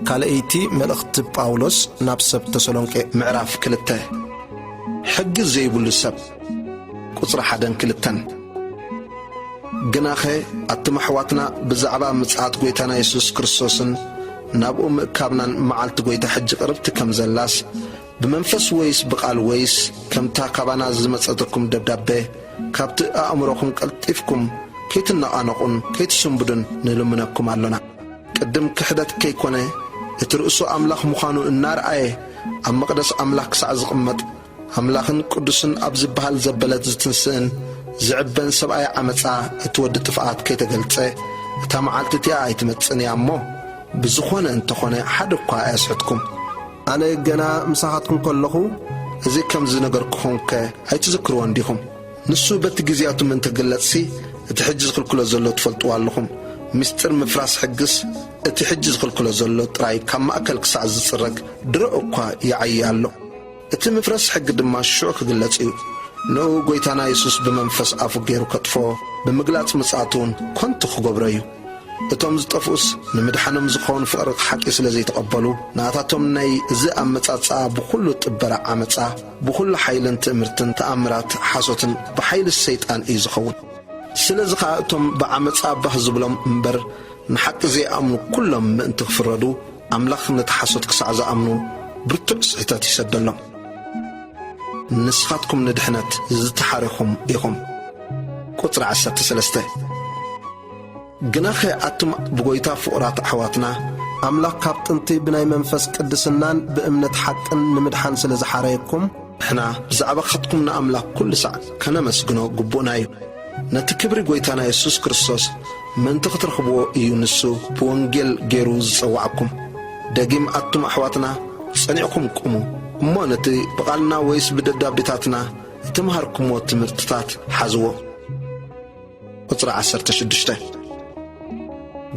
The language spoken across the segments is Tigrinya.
ካልኣይቲ መልእኽቲ ጳውሎስ ናብ ሰብ ተሰሎንቄ ምዕራፍ ክልተ። ሕጊ ዘይብሉ ሰብ። ቁጽሪ ሓደን ክልተን። ግናኸ ኣቱም ኣሕዋትና ብዛዕባ ምጽኣት ጐይታና የሱስ ክርስቶስን ናብኡ ምእካብናን መዓልቲ ጐይታ ሕጂ ቅርብቲ ከም ዘላስ ብመንፈስ ወይስ ብቓል ወይስ ከምታ ካባና ዝመጸትኩም ደብዳቤ ካብቲ ኣእምሮኹም ቀልጢፍኩም ከይትነቓነቑን ከይትስንብዱን ንልምነኩም ኣሎና። ቅድም ክሕደት ከይኮነ፣ እቲ ርእሱ ኣምላኽ ምዃኑ እናርኣየ፣ ኣብ መቕደስ ኣምላኽ ክሳዕ ዝቕመጥ፣ ኣምላኽን ቅዱስን ኣብ ዝበሃል ዘበለት ዝትንስእን ዝዕበን ሰብኣይ ዓመጻ እቲ ወዲ ጥፍኣት ከይተገልጸ፣ እታ መዓልቲ እቲኣ ኣይትመጽእን እያ እሞ፣ ብዝኾነ እንተኾነ ሓደ እኳ ኣየስሕትኩም። ኣነ ገና ምሳኻትኩም ከለኹ፣ እዚ ከም ዝነገርኩኹምከ ኣይትዝክርዎን ዲኹም? ንሱ በቲ ግዜያቱ ምእንቲ ክግለጽሲ፣ እቲ ሕጂ ዝኽልክሎ ዘሎ ትፈልጥዎ ኣለኹም። ምስጢር ምፍራስ ሕግስ፣ እቲ ሕጂ ዝኽልክሎ ዘሎ ጥራይ ካብ ማእከል ክሳዕ ዝጽረግ ድሮ እኳ ይዓዪ ኣሎ። እቲ ምፍረስ ሕጊ ድማ ሽዑ ክግለጽ እዩ። ንኡ ጐይታና የሱስ ብመንፈስ ኣፉ ገይሩ ከጥፍኦ፣ ብምግላጽ ምጽኣቱ እውን ከንቱ ክገብሮ እዩ። እቶም ዝጠፍኡስ ንምድሓኖም ዝኸውን ፍቕሪ ሓቂ ስለ ዘይተቐበሉ፣ ንኣታቶም ናይ እዚ ኣመጻጽኣ ብኹሉ ጥበራ ዓመጻ፣ ብኹሉ ሓይልን ትእምርትን ተኣምራት ሓሶትን ብሓይሊ ሰይጣን እዩ ዝኸውን። ስለዚ ኸኣ እቶም ብዓመጻ ባህ ዝብሎም እምበር ንሓቂ ዘይኣምኑ ኩሎም ምእንቲ ክፍረዱ፣ ኣምላኽ ነቲ ሓሶት ክሳዕ ዝኣምኑ ብርቱዕ ስሕተት ይሰደሎም። ንስኻትኩም ንድሕነት ዝተሓሬኹም ኢኹም። ቁጽሪ ዓሰርተ ሰለስተ። ግናኸ ኣቱም ብጐይታ ፍቑራት ኣሕዋትና፣ ኣምላኽ ካብ ጥንቲ ብናይ መንፈስ ቅድስናን ብእምነት ሓቅን ንምድሓን ስለ ዝሓረየኩም፣ ንሕና ብዛዕባኻትኩም ንኣምላኽ ኩሉ ሳዕ ከነመስግኖ ግቡእና እዩ። ነቲ ክብሪ ጐይታና የሱስ ክርስቶስ ምእንቲ ክትረኽብዎ እዩ ንሱ ብወንጌል ገይሩ ዝጸዋዕኩም። ደጊም ኣቱም ኣሕዋትና ጸኒዕኩም ቁሙ እሞ ነቲ ብቓልና ወይስ ብደብዳቤታትና እተምሃርኩምዎ ትምህርትታት ሓዝዎ። ቁጽሪ ዓሰርተ ሽዱሽተ።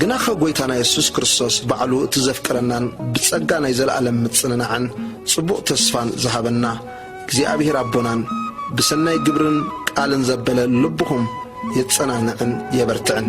ግናኸ ጐይታና የሱስ ክርስቶስ ባዕሉ እቲ ዘፍቀረናን ብጸጋ ናይ ዘለኣለም ምጽንናዕን ጽቡቕ ተስፋን ዝሃበና እግዚኣብሔር ኣቦናን ብሰናይ ግብርን ቃልን ዘበለ ልብኹም የጸናንዕን የበርትዕን።